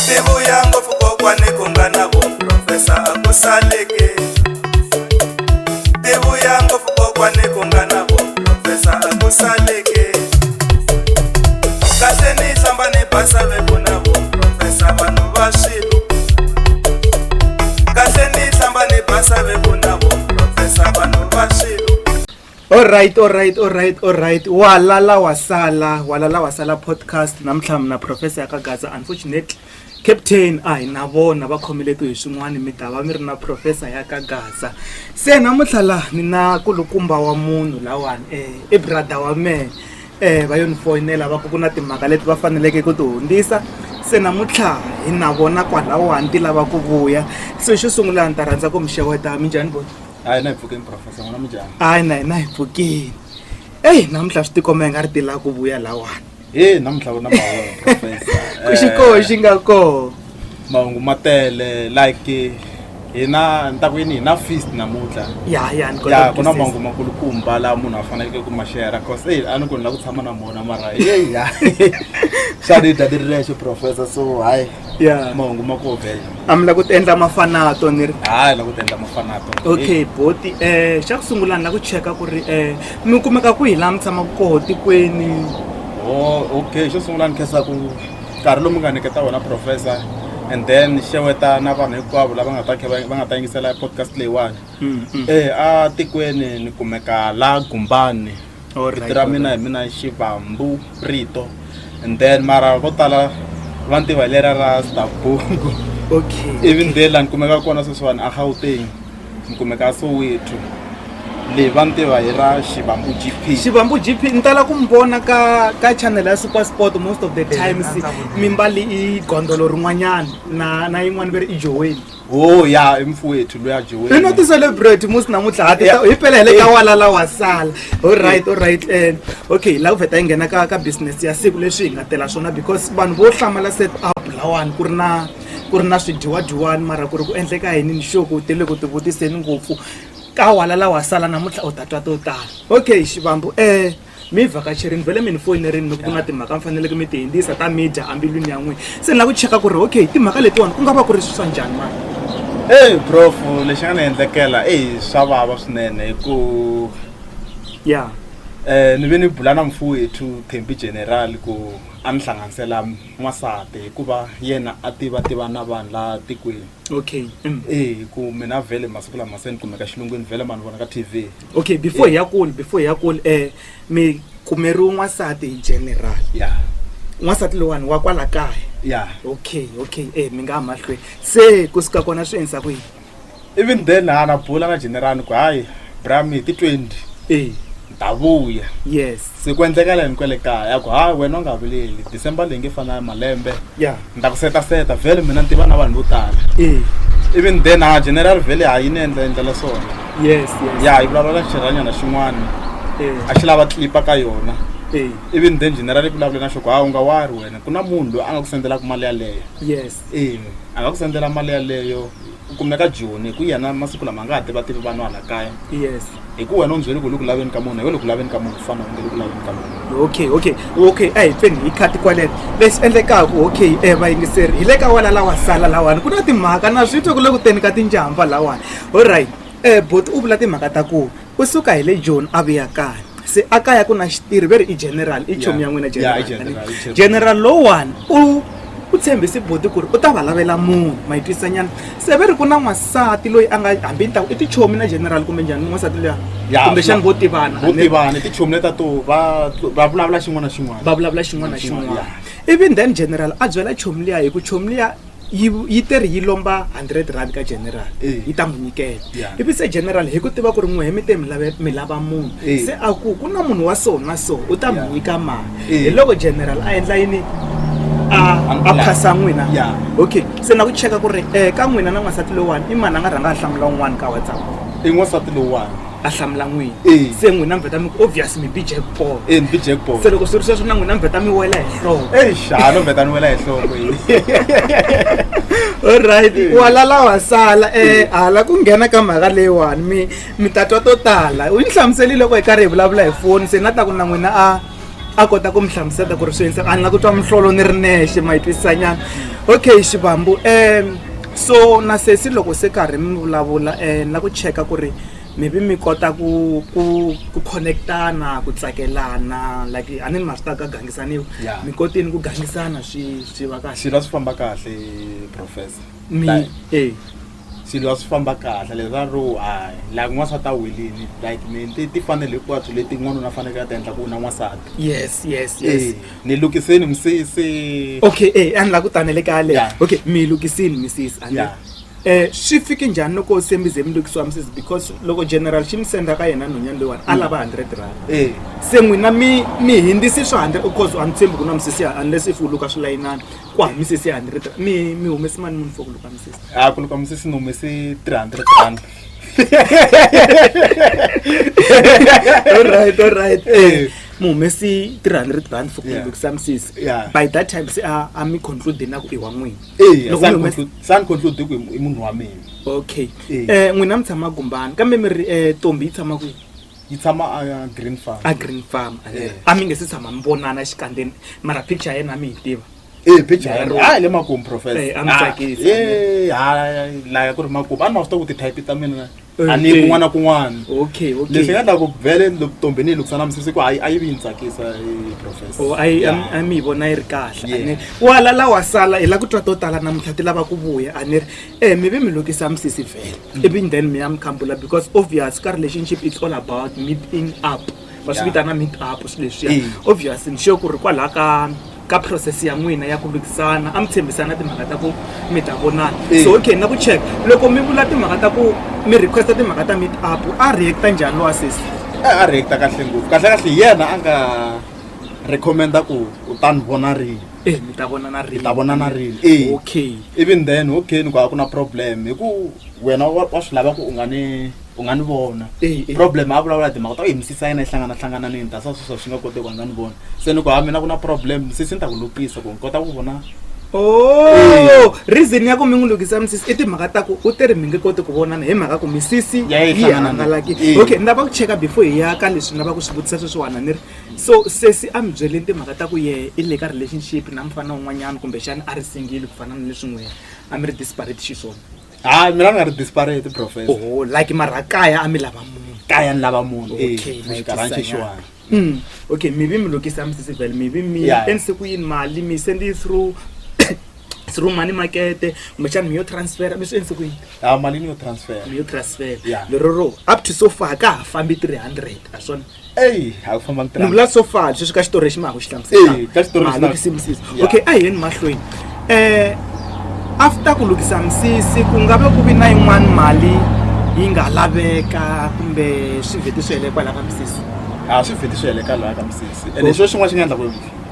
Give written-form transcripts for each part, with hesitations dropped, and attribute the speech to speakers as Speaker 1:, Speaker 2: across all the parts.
Speaker 1: Ti vuya ngopfu kokwani ku nga na vo professor a ku saleki. Ti vuya ngopfu kokwani ku nga na vo professor a ku saleki. Kahle ni hlamba ni basa ve ku na vo professor vanhu va swilo. Kahle ni hlamba ni basa ve ku na vo professor vanhu va swilo.
Speaker 2: Alright, alright, alright, alright. Walala wasala, walala wasala podcast namuntlha mina professor ya ka Gaza unfortunately captain a hi na vona va khomile tu hi swin'wana mi ta va mi ri na professor ya ka Gaza. Se namuntlha la ni na kulukumba wa munhu lawani i brother wa mehe va yo ni foyinela va ku ku na timhaka leti va faneleke ku ti hundzisa se namuntlha hi na vona kwalawani ti lava ku vuya se xo sungula ni ta rhandza ku mi xeweta minjhani boti.
Speaker 3: Hayi na hi pfukeni professor n'wina minjhani?
Speaker 2: Hayi na hina hi pfukile. Eyi namuntlha swi tikomba i nga ri ti lava ku vuya lawani.
Speaker 3: He namuntlha ku na mahungu professor.
Speaker 2: Ku xi koho xi nga koho.
Speaker 3: Mahungu ma tele like hina ni ta ku yini hi na feast namuntlha.
Speaker 2: Ya ya ni kota
Speaker 3: Ya
Speaker 2: ku
Speaker 3: ku na
Speaker 2: twisisa.
Speaker 3: mahungu makulukumba laha munhu a faneleke ku ma share cause eyi a ni ku ni lava ku tshama na mona mara heyi ya xa ni dya ni ri rexe professor so hayi
Speaker 2: Ya.
Speaker 3: mahungu ma koho vhele.
Speaker 2: A mi la ku ti endla mafanato ni ri.
Speaker 3: Hayi la ku ti endla mafanato.
Speaker 2: Okay boti xa ku sungula ni la ku cheka ku ri mi kumeka kwihi laha mi tshamaka koho tikweni.
Speaker 3: Oh okay xo sungula ni khensa ku nkarhi lowu mi nga nyiketa wona professor and then xeweta na vanhu hinkwavo lava nga ta kha va nga ta yingisela podcast leyiwani. A tikweni ni kumeka la Gumbani. Vito ra mina hi mina Xivambu Rito and then mara vo tala va ni tiva hi leriya ra Stabungu.
Speaker 2: Okay.
Speaker 3: Even then laha ni kumekaka kona sweswiwani a Gauteng ni kumeka Soweto leyi va ni tiva hi ra Xivambu G_P.
Speaker 2: Xivambu G_P ni tala ku mi vona ka ka channel ya Super Sport most of the times mi mbale i gondolo rin'wanyana na na yin'wana ve ri i joweni.
Speaker 3: Oh ya i mfowethu loyi a
Speaker 2: Hi no ti-celebrate musi namuntlha ha ti hi pela hi le ka walala wa sala. Alright, alright. Okay, la ku vheta hi nghena ka ka business ya siku leswi hi nga tela swona because vanhu vo hlamala set up lawani ku ri na ku ri na swidyiwadyiwani mara ku ri ku endleka yini ni sure ku ti le ku ti vutiseni ngopfu ka walala wa sala namuntlha u ta twa to tala. Okay Xivambu mi vhakacherini vhele mi ni foyinerini mi ku ku na timhaka mi faneleke mi ti hindzisa ta mi dya embilwini ya n'wina se ni lava ku cheka ku ri okay timhaka letiwani ku nga va ku ri swa njhani mani.
Speaker 3: Eyi prof lexi nga ni endlekela eyi swa vava swinene hi ku
Speaker 2: ya
Speaker 3: ni ve ni bula na mfowethu Thembi General ku a ni hlanganisela n'wansati hikuva yena a tiva tiva na vanhu laha tikweni.
Speaker 2: Okay.
Speaker 3: E hi ku mina vhele masiku lama se ni kumeka xilungwini vhele ma ni vona ka T_V.
Speaker 2: Okay before hi ya kule before hi ya kule mi kumeriwe n'wansati hi general.
Speaker 3: Ya.
Speaker 2: N'wansati lowani wa kwala kaya.
Speaker 3: Ya.
Speaker 2: Okay okay mi nga ya mahlweni se kusuka kona swi endlisa ku yini?
Speaker 3: Even then ha na bula na general ni ku hayi bra mi hi ti 20
Speaker 2: E.
Speaker 3: ni ta vuya.
Speaker 2: Yes.
Speaker 3: Se ku endleka yini kwale kaya ku hayi wena u nga vileli December leyi nge fana na malembe.
Speaker 2: Ya.
Speaker 3: Ni ta ku setaseta vhele mina ni tiva na vanhu vo tala.
Speaker 2: E.
Speaker 3: Even then ha general vhele ha yi ni endla endlela swona.
Speaker 2: Yes yes.
Speaker 3: Ya yi vulavula na xirhanyana xin'wana.
Speaker 2: E.
Speaker 3: A xi lava tlipa ka yona.
Speaker 2: E.
Speaker 3: Even then general yi vulavule na xo ku ha u nga wari wena ku na munhu loyi a nga ku sendelaka mali yaleyo.
Speaker 2: Yes.
Speaker 3: E a nga ku sendela mali yaleyo u kumeka Joni hi ku yena masiku lama a nga ha tiva tivi vanhu hala kaya.
Speaker 2: Yes.
Speaker 3: Hi ku wena u ni byele ku u le ku laveni ka munhu, hi le ku laveni ka munhu ku fana u nge le ku laveni ka munhu.
Speaker 2: Okay okay okay a hi pfeni hi khati kwaleno lexi endlekaka okay vayingiseri hi le ka wala lawa sala lawani ku na timhaka na swi twa ku le ku teni ka tinjamba lawani alright boti u vula timhaka ta ku u suka hi le Joni a vuya kaya se a kaya ku na xitirhi ve ri i general i chomi ya n'wina
Speaker 3: Yeah, i
Speaker 2: general
Speaker 3: general, i chomi.
Speaker 2: general lowani u u tshembise boti ku ri u ta va lavela munhu ma yi twisisa nyana se ve ri ku na n'wansati loyi a nga hambi ni ta ku i tichomi na general kumbe njhani n'wansati luya
Speaker 3: Ya,
Speaker 2: kumbexani vo tivana
Speaker 3: vo tivana i tichomi leta to va va vulavula xin'wana na xin'wana
Speaker 2: va vulavula xin'wana na
Speaker 3: Xin'wana,
Speaker 2: xin'wana ivi then general a byela chomi liya hi ku chomi liya yi yi te ri yi lomba 100 rand ka general
Speaker 3: Eh.
Speaker 2: yi ta n'wi nyikela
Speaker 3: Yeah.
Speaker 2: ivi se general hi ku tiva ku ri n'wehe mi te mi lave mi lava munhu
Speaker 3: Eh.
Speaker 2: se a ku ku na munhu wa so na so u ta mi
Speaker 3: Yeah.
Speaker 2: nyika mali
Speaker 3: Eh.
Speaker 2: hi loko general a endla yini a a phasa n'wina
Speaker 3: Yeah.
Speaker 2: okay se na ku cheka ku ri ka n'wina na n'wansati lowani i mani a nga rhanga a hlamula un'wana ka WhatsApp
Speaker 3: I n'wansati lowani
Speaker 2: a hlamula n'wina
Speaker 3: Eh.
Speaker 2: se n'wina mi vheta mi ku obvious mi bi jackpot
Speaker 3: E ni bi jackpot
Speaker 2: se loko swi ri sweswo na n'wina mi vheta mi wela hi nhloko
Speaker 3: Eish ha no vheta ni wela hi nhloko
Speaker 2: alright walala wa sala hala ku nghena ka mhaka leyiwani mi mi ta twa to tala u ni hlamuselile loko hi karhi hi vulavula hi foni se na ta ku na n'wina a A kota ku mi hlamusela ku ri swi endlisa a ni la ku twa mihlolo ni ri nexe ma yi twisisanyana. Okay Xivambu so na sesi loko se karhi mi vulavula ni la ku cheka ku ri mi vi mi kota ku ku ku connect-ana ku tsakelana like a ni ma swi ta ka gangisaniwa
Speaker 3: Yeah.
Speaker 2: mi kotini ku gangisana swi swi va kahle
Speaker 3: swilo a swi famba kahle professor
Speaker 2: mi
Speaker 3: Like,
Speaker 2: eh
Speaker 3: swilo a swi famba kahle leswa ro hayi like n'wansati a welini like ni ti ti fanele hinkwabyo leti n'wanuna a fanekele a ti endla ku na n'wansati
Speaker 2: yes yes yes
Speaker 3: Eh, ni lukiseni misisi
Speaker 2: okay eh a ni la ku tanele ka yaleyo
Speaker 3: Yeah.
Speaker 2: okay mi lukisini misisi a ni
Speaker 3: Yeah.
Speaker 2: eh swi fike njhani loko se mi ze mi lukisiwa misisi because loko general xi mi senda ka yena nhonyana loyiwani a lava 100 rand
Speaker 3: Eh,
Speaker 2: se n'wina mi mi hindzisi swa 100 of course a ni tshembi ku na misisi ya unless if u luka swilayinani ku ha misisi ya 100 rand mi mi humesi mali muni for ku luka misisi
Speaker 3: a ku luka misisi ni humesi 300 rand
Speaker 2: alright alright
Speaker 3: Eh.
Speaker 2: eh mi humesi 300 rand for ku
Speaker 3: Yeah.
Speaker 2: lukisa misisi
Speaker 3: Yeah.
Speaker 2: by that time se a a mi conclude na ku i wa n'wina
Speaker 3: Eh,
Speaker 2: Loko mi humesi-
Speaker 3: sa ni conclude ku i munhu wa mina
Speaker 2: okay
Speaker 3: Eh.
Speaker 2: eh n'wina mi tshama gumbani kambe mi ri eh tombi yi tshama kwihi
Speaker 3: yi tshama a green farm
Speaker 2: a green farm a
Speaker 3: Eh.
Speaker 2: a mi nge se tshama mi vonana xikandzeni mara picture ya yena mi yi tiva
Speaker 3: Eh, picture ya
Speaker 2: Lero.
Speaker 3: yena. Ah, le makumu professor.
Speaker 2: Eh, a mi
Speaker 3: Ah,
Speaker 2: tsakisa.
Speaker 3: eh, hayi la ku ri makumu a ni ma swi tiva ku ti-type ta mina
Speaker 2: Eh,
Speaker 3: a ni
Speaker 2: eh.
Speaker 3: kun'wana na kun'wana
Speaker 2: okay okay
Speaker 3: leswi nga endla ku vhele loko ntombhi ni yi lukisana misisi ku a yi a yi vi yi ni tsakisa eh, professor
Speaker 2: o a yi
Speaker 3: Yeah.
Speaker 2: a mi yi vona yi ri kahle a
Speaker 3: Yeah.
Speaker 2: ni wala la wa sala hi la ku twa to tala namuntlha ti lava ku vuya a ni ri eh mi vi mi lukisa misisi vhele ivi then mi ya mi khambula because obvious ka relationship it's all about meeting up va swi
Speaker 3: Yeah.
Speaker 2: vitana meet up swilo leswiya
Speaker 3: Eh.
Speaker 2: obvious ni sure ku ri kwalaha ka ka process ya n'wina ya ku lukisana a mi tshembisana timhaka ta ku mi ta vonana
Speaker 3: Eh.
Speaker 2: so okay na ku check loko mi vula timhaka ta ku mi requesta timhaka ta meet up a reacta njhani lowa sesi
Speaker 3: Eh, a reacta kahle ngopfu kahle kahle hi yena a nga recommenda ku u ta ni vona rini
Speaker 2: eh mi ta vonana
Speaker 3: hi
Speaker 2: rini
Speaker 3: ta vonana rini eh
Speaker 2: okay
Speaker 3: even then okay ni ku a ku na problem hi ku wena wa wa swi lava ku u nga ni u nga ni vona
Speaker 2: Eh, eh.
Speaker 3: problem a vulavula timhaka ta ku hi misisi ya yena yi hlangana hlangananini ta sa sweswo swi nga koteki ku a nga ni vona se ni ku ha mina ku na problem misisi ni ta ku lukisa ku ni kota ku vona
Speaker 2: Oh, reason ya ku mi n'wi lukisa misisi i timhaka ta ku u te ri mi nge koti ku vonana hi mhaka ku misisi
Speaker 3: Ya yi
Speaker 2: yi
Speaker 3: hlangana na-
Speaker 2: hangalakile
Speaker 3: Eh.
Speaker 2: okay ni lava ku cheka before hi ya ka leswi ni lava ku swi vutisa sweswiwana ni ri so sesi a mi byeleni timhaka ta ku ye i le ka relationship na mufana un'wanyana kumbexana a ri single ku fana na leswi n'wina a mi ri disparate xiswona
Speaker 3: ha mina ni nga ri disparate professor
Speaker 2: oho like mara kaya a mi lava munhu
Speaker 3: kaya ni lava munhu eh,
Speaker 2: Okay, na yi
Speaker 3: xikarhani
Speaker 2: twisisa
Speaker 3: xexiwani
Speaker 2: Okay mi vi mi lukisa misisi vhele mi vi mi
Speaker 3: Yeah.
Speaker 2: endlise ku yini mali mi send through through money market kumbexana mi yo transfer mi swi endlise ku yini
Speaker 3: ha mali ni yo transfer
Speaker 2: mi yo transfer
Speaker 3: Yeah.
Speaker 2: leroro up to so far ka ha fambi 300 a swona
Speaker 3: eyi a ku famba
Speaker 2: ni vula so far sweswi ka xitori lexi ma ha ku xi
Speaker 3: Eh, ka xitori lexi na-
Speaker 2: hlamuselaka misisi
Speaker 3: Yeah.
Speaker 2: okay a hi yeni mahlweni after ku lukisa misisi ku nga ve ku vi na yin'wani mali yi nga laveka kumbe swi vheti swi hele kwalaha ka misisi
Speaker 3: a swi vheti swi hele ka laha ka misisi ene xo xin'wana xi nga endla ku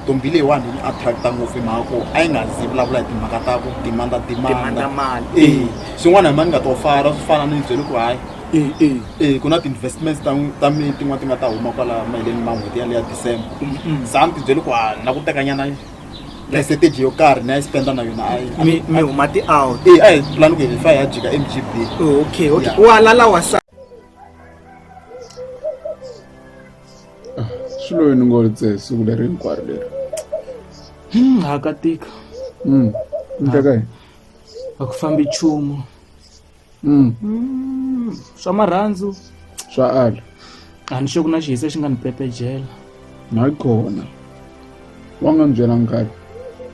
Speaker 3: ntombi leyiwani yi attracta ngopfu hi mhaka ku a yi nga zi vulavula hi timhaka ta ku demanda
Speaker 2: Demanda
Speaker 3: demanda
Speaker 2: mali.
Speaker 3: e swin'wana hi mani nga to fara swi fana ni byele ku hayi
Speaker 2: Eh, eh.
Speaker 3: e ku na ti-investments ta ta mi tin'wana ti nga ta huma kwala maheleni ma n'hweti yaleyo ya december se a ni ti byele ku ha na ku tekanyana percentage yo karhi ni ya yi spenda na yona a yi-
Speaker 2: mi mi huma ti-out
Speaker 3: e a hi pulani ku hi fa hi ya jika mgb
Speaker 2: okay okay
Speaker 3: Yeah.
Speaker 2: wala la wa sa
Speaker 4: swi lo yini ngopfu siku leri hinkwaro leri
Speaker 2: hakatika
Speaker 4: ndleka yini
Speaker 2: a ku fambi nchumu swa marhandzu
Speaker 4: swa ala
Speaker 2: a ni sure ku na xihisa xi nga ni pepejela
Speaker 4: hayi kona wa nga ni byela nkarhi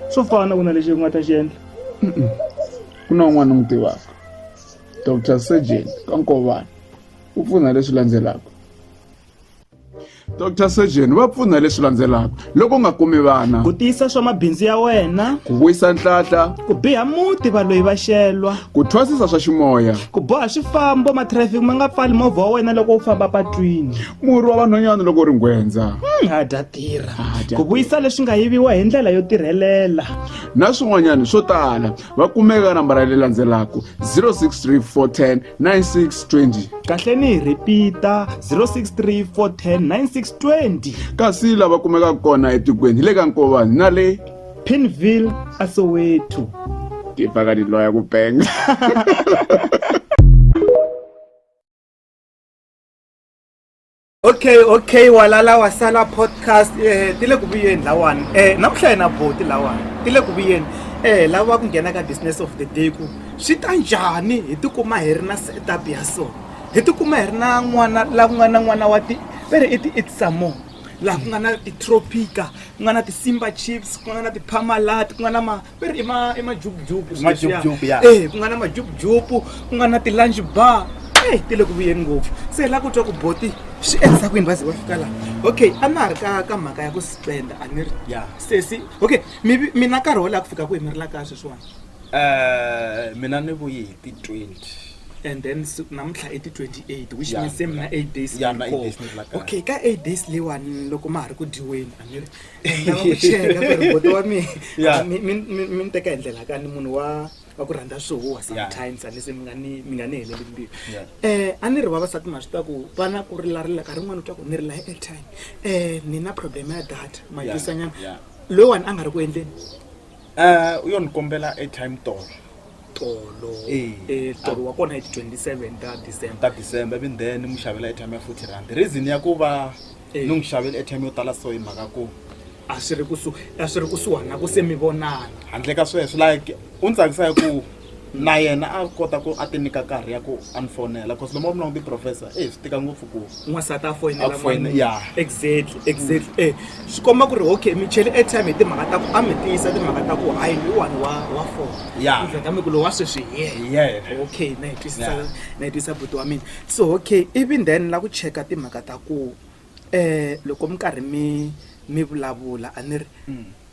Speaker 2: swo fana ku na lexi ku nga ta xi endla
Speaker 4: ku na un'wana n'wi tivaka dr surgeon ka nkovana u pfuna leswi landzelaka dr surgeon va pfuna leswi landzelaka loko u nga kumi vana
Speaker 2: ku tiyisa swa mabindzu ya wena
Speaker 4: ku vuyisa nhlahla
Speaker 2: ku biha muti valoyi va xelwa
Speaker 4: ku thwasisa swa ximoya
Speaker 2: ku boha swifambo matrafiki ma nga pfali movha wa wena loko u famba patwini
Speaker 4: murhi wa vanhwanyana loko u ri nghwendza
Speaker 2: ha dya tirha
Speaker 4: Ha dya
Speaker 2: ku vuyisa leswi nga yiviwa hi ndlela yo tirhelela
Speaker 4: na swin'wanyana swo tala va kumeka ka nambara leyi landzelaka 063 410 9620
Speaker 2: kahle ni hi ripita 063 410 9620
Speaker 4: kasi lava kumekaka kona etikweni hi le ka nkovani na le
Speaker 2: pinville asoweto
Speaker 4: tifaka tiloya ku penga
Speaker 2: Okay, okay, Walala Wasala podcast ti le ku vuyeni lawani. Namuntlha hi na boti lawani, ti le ku vuyeni. Lava ku nghena ka business of the day ku swi ta njhani hi tikuma hi ri na setup ya so. Hi tikuma hi ri na n'wana la ku nga na n'wana wa ti va ri i ti it's some more. Laha ku nga na ti-Tropica, ku nga na ti-Simba Chips, ku nga na ti-Parmalat, ku nga na ma va ri i ma i majupujupu swilo leswiya.
Speaker 3: Majupujupu, ya.
Speaker 2: Ku nga na majupujupu, ku nga na ti-lunch bar. Ti le ku vuyeni ngopfu. Se hi lava ku twa ku boti swi endlisa ku yini va ze va fika laha. Okay, a na ha ri ka mhaka ya ku spend a ni ri.
Speaker 3: Ya.
Speaker 2: Sesi, okay, mi vi mi na nkarhi wo leha ku fika kwihi mi ri la kaya sweswiwani?
Speaker 3: Mina ni vuye hi ti 20.
Speaker 2: And then namuntlha i ti 28, which
Speaker 3: Yeah.
Speaker 2: means se mi na 8 days
Speaker 3: Yeah, na 8
Speaker 2: mi
Speaker 3: days
Speaker 2: kona.
Speaker 3: ni ri la kaya.
Speaker 2: Okay, ka 8 days leyiwani loko ma ha ri ku dyiweni a ni ri ni lava ku cheka ku ri buti wa mina,
Speaker 3: Yeah.
Speaker 2: mi ni teka hi ndlela ka ni munhu wa ku rhandza swihuwa
Speaker 3: Yeah.
Speaker 2: sometimes, a ni se mi nga ni heleli mbilu.
Speaker 3: Yeah.
Speaker 2: A ni ri vavasati ma swi tiva ku va na ku rilarila nkarhi wun'wani u twa ku ni rila hi airtime, ni na problem ya data, ma
Speaker 3: Yeah.
Speaker 2: twisisa nyana.
Speaker 3: Yeah.
Speaker 2: Loyiwani a nga ri ku endleni?
Speaker 3: U yo ni kombela airtime tolo.
Speaker 2: Tolo.
Speaker 3: Eh.
Speaker 2: Tolo wa kona hi ti 27 ta December.
Speaker 3: Ta December, ivi then ni n'wi xavela airtime ya 40 rand. Reason ya ku va
Speaker 2: Eh.
Speaker 3: ni n'wi xavela airtime yo tala so hi mhaka ku
Speaker 2: a swi ri kusuhi, a swi ri kusuhana na ku se mi vonana.
Speaker 3: Handle ka sweswo, like u ni tsakisa hi ku na yena a kota ku a ti nyika nkarhi ya ku a ni fonela, cause lomu va vulaka ti-professor, swi tika ngopfu ku
Speaker 2: n'wansati a foyinela
Speaker 3: A foyine,
Speaker 2: n'wanuna.
Speaker 3: yeah.
Speaker 2: Exactly, exactly. Swi komba ku ri okay, mi chele airtime hi timhaka ta ku a mi tiyisa timhaka ta ku hayi loyiwani wa fona.
Speaker 3: Yeah.
Speaker 2: Mi vheta mi ku lowa sweswi hi yena.
Speaker 3: Hi yena.
Speaker 2: Okay, na yi twisisa,
Speaker 3: Yeah.
Speaker 2: na yi twisisa buti wa mina. So okay, even then la ku cheka timhaka ta ku loko mi karhi mi vulavula a ni ri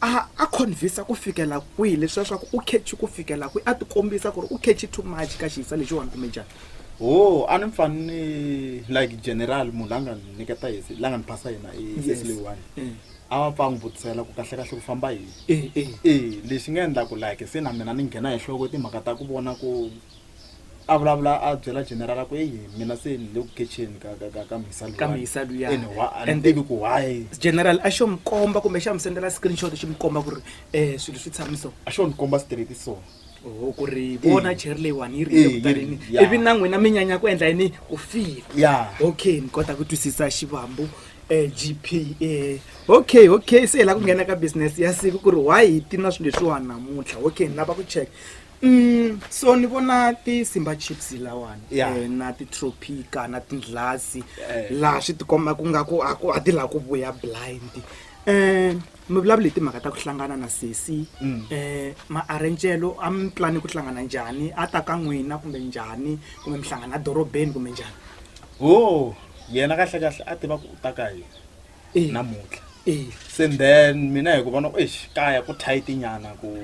Speaker 2: a convince ku fikela kwihi leswiya swa ku u catch ku fikela kwihi, a ti kombisa ku ri u catch too much ka xiyisa lexiwani kumbe njhani?
Speaker 3: Oh, a ni fani ni like general munhu la nga ni nyiketa hi la nga ni phasa yena i
Speaker 2: Yes.
Speaker 3: sesi leyiwani. A va pfa a n'wi vutisela ku kahle kahle ku famba yini. Lexi nga endla ku like se na mina ni nghena hi nhloko timhaka ta ku vona ku a vulavula a byela general ku eyi mina se ni le ku catcheni ka mhisa luya.
Speaker 2: Ka mhisa luya.
Speaker 3: Ene a ni
Speaker 2: And
Speaker 3: tivi ku why.
Speaker 2: General a xo mi komba kumbe xa mi sendela screenshot xi mi komba ku ri swilo swi tshame so.
Speaker 3: A xo ni komba straight so.
Speaker 2: Oh, ku ri vona cherry leyiwani yi ri le ku taleni.
Speaker 3: Yeah.
Speaker 2: Ivi na n'wina mi nyanya ku endla yini? Ku fila.
Speaker 3: Yeah.
Speaker 2: Okay, ni kota ku twisisa xivambu. GP, okay, okay, se hi lava ku nghena ka business ya siku ku ri why hi ti na swilo leswiwani namuntlha. Okay, ni lava ku check. So ni vona ti Simba Chips lawani,
Speaker 3: Yeah.
Speaker 2: na ti Tropica na tindlasi
Speaker 3: Eh.
Speaker 2: laha swi tikomba ku nga ku a ku a ti lava ku vuya blind. Mi vulavula hi timhaka ta ku hlangana na sesi. Ma-arrangelo a mi plani ku hlangana njhani? A ta ka n'wina kumbe njhani? Kumbe mi hlangana dorobeni kumbe njhani?
Speaker 3: Oh, yena kahle kahle a tiva ku u ta ka yena namuntlha. Se then mina hi ku vona ku eish kaya ku tight nyana ku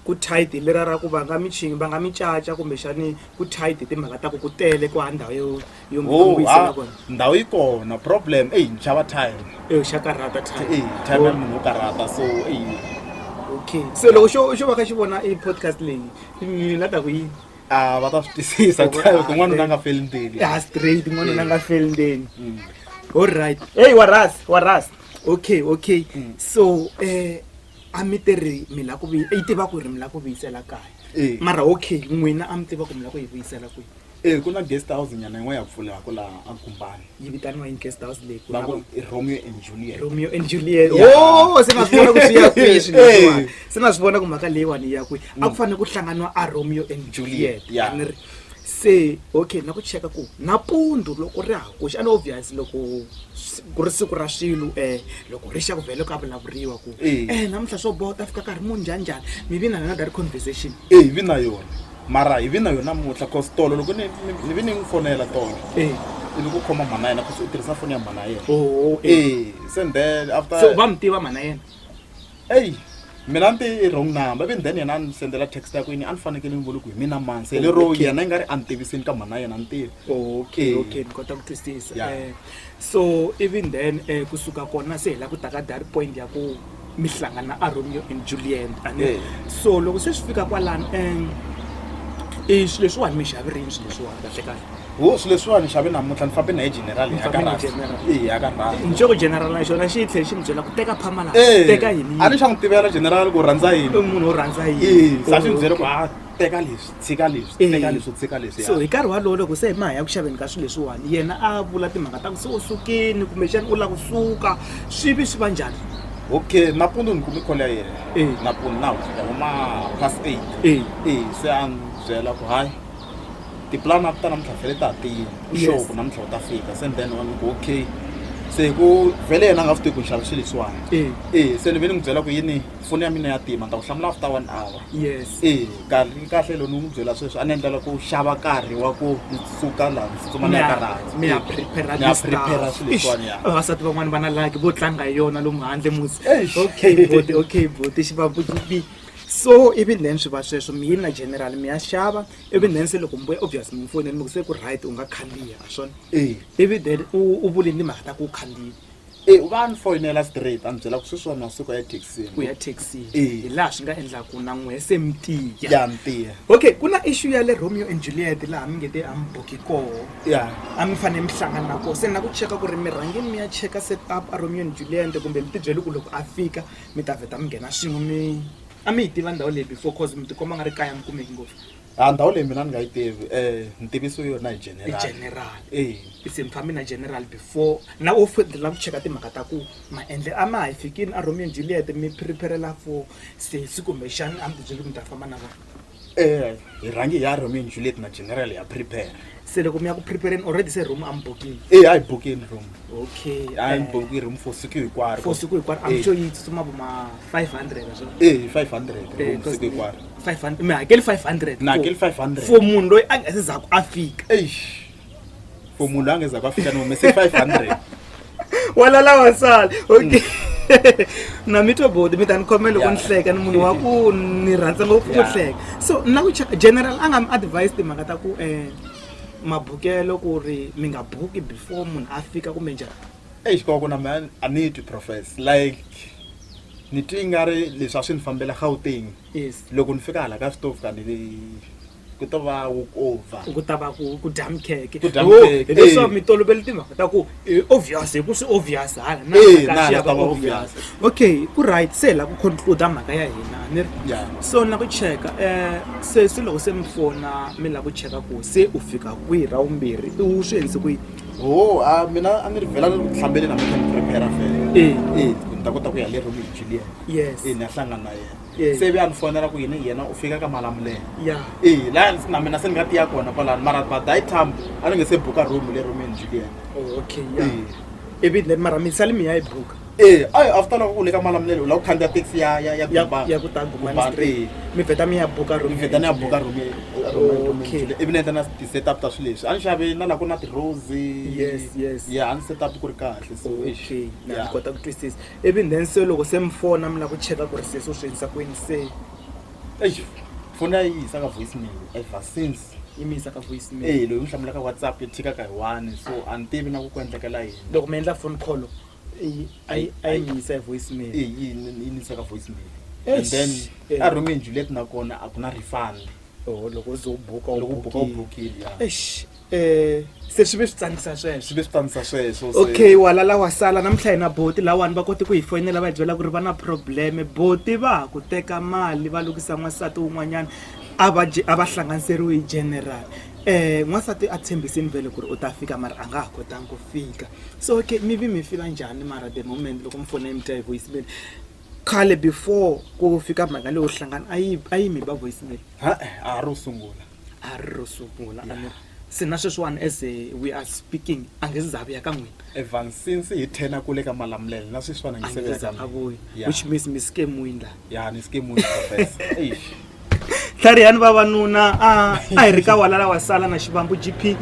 Speaker 2: Ku tight hi lera ra ku va nga mi chingi, va nga mi caca kumbexani ku tight hi timhaka ta ku ku tele ku ha ndhawu yo mi
Speaker 3: Oh,
Speaker 2: vuyisela
Speaker 3: ha,
Speaker 2: kona.
Speaker 3: ndhawu yi kona, problem ey ni xava time.
Speaker 2: Xa karhata time.
Speaker 3: Ey, time ya
Speaker 2: Oh.
Speaker 3: munhu wo karhata, so ey.
Speaker 2: Okay. So loko xo va kha xi vona i podcast leyi, mi la ta ku yini?
Speaker 3: A va ta swi twisisa
Speaker 2: Oh,
Speaker 3: time,
Speaker 2: ah,
Speaker 3: ku n'wanuna
Speaker 2: eh.
Speaker 3: a nga feli ndzeni.
Speaker 2: Ah, straight, n'wanuna a nga feli ndzeni. All right. Hey, waras, waras. Okay, okay. So, a mi tirhi mi la ku yi tiva ku ri mi la ku vuyisela kaya. Mara okay, n'wina a mi tiva ku mi la ku yi vuyisela kwihi?
Speaker 3: Ku na guest house nyana yin'wana ya pfulaka laha a Nkumbani.
Speaker 2: Yi vitaniwa yini guest house leyi?
Speaker 3: Va ku i Romeo and Juliet.
Speaker 2: Romeo and Juliet.
Speaker 3: Yeah.
Speaker 2: Oh, se na swi vona ku swi ya kwihi swilo leswiwani. Se na swi vona ku mhaka leyiwani yi ya kwihi. A ku fanele ku hlanganiwa a Romeo and Juliet.
Speaker 3: Yeah.
Speaker 2: A ni ri se okay, na ku cheka ku nampundzu loko ri ha ku xa, and obvious loko ku ri siku ra swilo, loko ri xa ku vhele ka vulavuriwa ku, namuntlha swo boha ta fika nkarhi muni njhani njhani, mi vi na yona that conversation.
Speaker 3: Hi vi na yona. Mara hi vi na yona namuntlha, cause tolo loko ni vi ni n'wi fonela tolo. Ivi ku khoma mhana yena, cause u tirhisa foni ya mhana yena.
Speaker 2: Oh,
Speaker 3: Se then after
Speaker 2: So va mi tiva mhana yena?
Speaker 3: Ey, mina ni ti wrong number, ivi then yena a ni sendela text ya ku yini, a ni fanekele ni vule ku hi mina mani. Se lero
Speaker 2: Okay.
Speaker 3: yena i nga ri a ni tiviseni ka mhana yena, ni tivi.
Speaker 2: Okay, okay, ni kota ku twisisa.
Speaker 3: Yeah.
Speaker 2: So even then kusuka kona se hi la ku ta ka that point ya ku mi hlangana a Romeo and Juliet, a ni? So loko se swi fika kwalano, i swilo leswiwani mi xavirini swilo leswiwani kahle kahle?
Speaker 3: Ho swilo leswiwani ni xave namuntlha ni fambe na ye general
Speaker 2: Mi
Speaker 3: ya
Speaker 2: fambe
Speaker 3: ka
Speaker 2: na
Speaker 3: rasi.
Speaker 2: general.
Speaker 3: Eh, ya ka rasi.
Speaker 2: Ni sure ku general na xona xi tlhela xi mi byela ku teka phamala
Speaker 3: Eh,
Speaker 2: teka yini
Speaker 3: a ni xa n'wi tivela general ku rhandza yini
Speaker 2: i munhu wo rhandza
Speaker 3: Eh,
Speaker 2: yini
Speaker 3: sa xi ni byele ku a teka leswi tshika leswi
Speaker 2: Eh.
Speaker 3: teka leswi tshika leswi
Speaker 2: So hi nkarhi walowo loko se ma ha ya ku xaveni ka swilo leswiwani yena a vula timhaka ta ku se u sukini kumbexani u lava ku suka swi vi swi va njhani?
Speaker 3: Okay, nampundzu ni kume call ya yena.
Speaker 2: Eh.
Speaker 3: Nampundzu na huma past 8.
Speaker 2: Eh.
Speaker 3: Eh, se a ni byela ku hayi tipulani ta namuntlha vhele ta ha tiyile u
Speaker 2: Yes.
Speaker 3: sure ku namuntlha u ta fika se then ni ku okay se ku vhele yena a nga swi tivi ku ni xava swilo leswiwani.
Speaker 2: Eh.
Speaker 3: Eh, se ni ve ni n'wi byela ku yini foni ya mina ya tima ni ta ku hlamula after one hour.
Speaker 2: Yes.
Speaker 3: Eh, kahle kahle loko ni n'wi byela sweswo a ni endlela ku xava nkarhi wa ku ni suka laha ni tsutsuma ni ya ka rhandzu.
Speaker 2: Mi ya prepare
Speaker 3: Ni ya prepare swilo leswiwani ya.
Speaker 2: Vavasati van'wani va na lucky vo tlanga hi yona lomu handle musi.
Speaker 3: Eish.
Speaker 2: Okay boti, okay boti xivambu xi so ivi then swi va sweswo mi yini na general mi ya xava ivi then se loko mi vuya obvious mi n'wi fonela mi ku se ku right u nga khandziya a swona.
Speaker 3: Eh.
Speaker 2: Ivi then u vulini timhaka ta ku u khandziya.
Speaker 3: Eh, u va a ni foyinela straight a ni byela ku sweswiwani na suka ya thekisini.
Speaker 2: Ku ya thekisini.
Speaker 3: Eh.
Speaker 2: Hi laha swi nga endlaku na n'wehe se mi tiya.
Speaker 3: Ya ni tiya.
Speaker 2: Okay, ku na issue ya le Romeo and Juliet laha mi nge te a mi buki koho.
Speaker 3: Ya.
Speaker 2: A mi fanele mi hlangana na koho. Se ni la ku cheka ku ri mi rhangeni mi ya cheka set up a Romeo and Juliet kumbe mi tibyele ku loko a fika mi ta vheta mi nghena swin'we mi a mi yi tiva ndhawu leyi before cause mi tikomba nga ri kaya mi kumeki ngopfu.
Speaker 3: A ndhawu leyi mina ni nga yi tivi ni tivisiwe yona hi
Speaker 2: Hi
Speaker 3: general.
Speaker 2: general.
Speaker 3: Eh.
Speaker 2: Se mi fambi na general before na u la ku cheka timhaka ta ku maendle a ma ha yi fikini a Romeo and Juliet mi prepare-la for sesi kumbexani a mi tibyele ku mi ta famba na vona.
Speaker 3: Eh, hi rhangi hi ya Romeo and Juliet na general ya prepare.
Speaker 2: Se loko mi ya ku prepare-ni already se room a mi bukile.
Speaker 3: Eh, a hi bukini room.
Speaker 2: Okay.
Speaker 3: A hi buki room for siku hinkwaro.
Speaker 2: For siku hinkwaro I'm
Speaker 3: Eh.
Speaker 2: sure yi tsutsuma vo ma 500 a swona.
Speaker 3: Eh, 500
Speaker 2: Eh,
Speaker 3: room siku hinkwaro.
Speaker 2: 500 mi hakeli 500.
Speaker 3: Ni hakeli 500.
Speaker 2: For munhu loyi a nga se zaku a fika.
Speaker 3: Eish. For munhu loyi a nga zaku a fika ni humese 500.
Speaker 2: Wala lawa sala. Okay. Na mi twa boti mi ta ni khomela loko ni
Speaker 3: Yeah.
Speaker 2: hleka ni munhu wa ku ni rhandza ngopfu ku
Speaker 3: Yeah.
Speaker 2: hleka. So na ku cheka general a nga mi advise timhaka ta ku mabukelo ku ri mi nga buki before munhu a fika kumbe njhani?
Speaker 3: Eish, koko na mina a ni twi profess like ni twi i nga ri leswi a swi ni fambela Gauteng.
Speaker 2: Yes.
Speaker 3: Loko ni fika hala ka switofu ka ni ku to va walk over.
Speaker 2: Ku ta va ku dya mikhekhe.
Speaker 3: Ku dya
Speaker 2: Oh,
Speaker 3: mikhekhe,
Speaker 2: hileswaku
Speaker 3: eh.
Speaker 2: mi tolovele timhaka ta ku obvious hi ku swi obvious hala na
Speaker 3: Eh,
Speaker 2: mhaka
Speaker 3: na
Speaker 2: swi ya
Speaker 3: hala ta
Speaker 2: va
Speaker 3: va
Speaker 2: obvious.
Speaker 3: obvious.
Speaker 2: Okay, ku right se hi la ku conclude mhaka ya hina a ni ri?
Speaker 3: Yeah.
Speaker 2: So na ku cheka sesi loko se mi fona mi lava ku cheka ku se u fika kwihi ra vumbirhi u swi endlise ku yini?
Speaker 3: Oh, a mina a ni ri vhela ni ri ku hlambeni na mina ni prepare vhele.
Speaker 2: Eh.
Speaker 3: Eh, ku ni ta kota ku ya le Romeo and Juliet.
Speaker 2: Yes.
Speaker 3: Eh, ni ya hlangana na yena.
Speaker 2: Eh.
Speaker 3: Se vi a ni fonela ku yini yena u fika ka Malamulele.
Speaker 2: Yeah.
Speaker 3: Eh, laha na mina se ni nga tiya kona kwalano mara by that time a ni nge se buka room le Romeo and Juliet.
Speaker 2: Oh, okay, yeah.
Speaker 3: Eh.
Speaker 2: Ivi then mara mi sale mi ya yi buka.
Speaker 3: Eh, ayi after loko u le ka Malamulele u lava ku khandziya taxi ya ya
Speaker 2: Ya
Speaker 3: Gumani.
Speaker 2: ya ku ta Gumani
Speaker 3: Gumani,
Speaker 2: Street.
Speaker 3: eh.
Speaker 2: Mi vheta mi ya buka room.
Speaker 3: Mi vheta ni ya buka room Romeo and
Speaker 2: Okay.
Speaker 3: Juliet. Ivi ni endla na ti-set up ta swilo leswi. A ni xave na laha ku na ti-rose.
Speaker 2: Yes, yes.
Speaker 3: Yeah, a ni set up ku ri kahle so eish.
Speaker 2: Okay, na
Speaker 3: Yeah.
Speaker 2: ni kota ku twisisa. Ivi then se loko se mi fona mi lava ku cheka ku ri sesi u swi endlisa ku yini se
Speaker 3: Eish, foni ya yi yisa ka voicemail ever since.
Speaker 2: yi mi yisa ka voicemail.
Speaker 3: Eh, loyi n'wi hlamula ka WhatsApp yi tshika ka hi one so a ni tivi na ku ku endlekela yini.
Speaker 2: Loko mi endla phone call yi a yi mi yisa hi voicemail.
Speaker 3: Eh, yi ni yisa ka voicemail.
Speaker 2: Eish.
Speaker 3: And then
Speaker 2: Eh.
Speaker 3: a Romeo and Juliet nakona a ku na refund.
Speaker 2: Oh, loko u ze u buka u
Speaker 3: Loko u buka u
Speaker 2: bukile.
Speaker 3: bukile, yeah.
Speaker 2: Eish, se swi ve swi tsanisa sweswo.
Speaker 3: Swi ve swi tsanisa sweswo se.
Speaker 2: Okay, wala la wa sala namuntlha hina boti lawani va kote ku hi fonela va hi byela ku ri va na problem. Boti va ha ku teka mali va lukisa n'wansati wun'wanyana a va a va hlanganiseriwe hi general. N'wansati a tshembisini vhele ku ri u ta fika mara a nga ha kotangi ku fika. So okay, mi vi mi fila njhani mara the moment loko mi fona mi twa hi voicemail? Khale before ku fika mhaka leyo hlangana a yi a yi mi ba voicemail?
Speaker 3: Ha, a ro sungula.
Speaker 2: A ri ro sungula, a ni ri. Se na sweswiwani as we are speaking a nge se za vuya ka n'wina.
Speaker 3: Ever since hi thena kule ka Malamulele na sweswiwani a
Speaker 2: A
Speaker 3: nge se
Speaker 2: nge
Speaker 3: vuya
Speaker 2: se za
Speaker 3: ka
Speaker 2: a
Speaker 3: mina.
Speaker 2: vuya.
Speaker 3: Yeah.
Speaker 2: Which means mi scam-wini la.
Speaker 3: Yeah, ni scam-wini professor. Eish.
Speaker 2: Tlharihani vavanuna a a hi ri ka wala la wa sala na Xivambu GP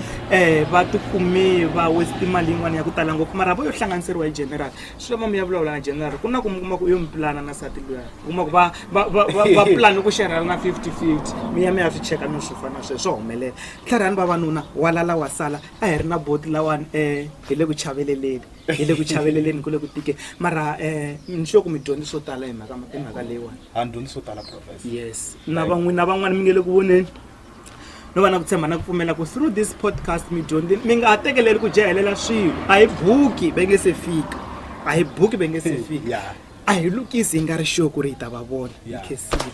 Speaker 2: va tikume va waste mali yin'wana ya ku tala ngopfu mara vo yo hlanganiseriwa hi general. Swi lava mi ya vulavula na general ku na ku mi kuma ku u yo mi pulana na nsati luya. U kuma ku va pulani ku xerhana na 50-50 mi ya mi ya swi cheka no swi fana sweswo swa humelela. Tlharihani vavanuna wala la wa sala a hi ri na boti lawani hi le ku chaveleleni. Hi le ku chaveleleni ku le ku tikeni mara ni sure ku mi dyondze swo tala hi mhaka hi mhaka leyiwani.
Speaker 3: A ni dyondzi swo tala professor.
Speaker 2: Yes. Na van'wina van'wani mi nge le ku voneni. No va na ku tshemba na ku pfumela ku through this podcast mi dyondzile mi nga ha tekeleli ku jahelela swilo a hi buki va nge se fika a hi buki va nge se fika
Speaker 3: Yeah.
Speaker 2: a hi lukisi hi nga ri sure ku ri hi ta va vona hi
Speaker 3: Yeah.
Speaker 2: khensile.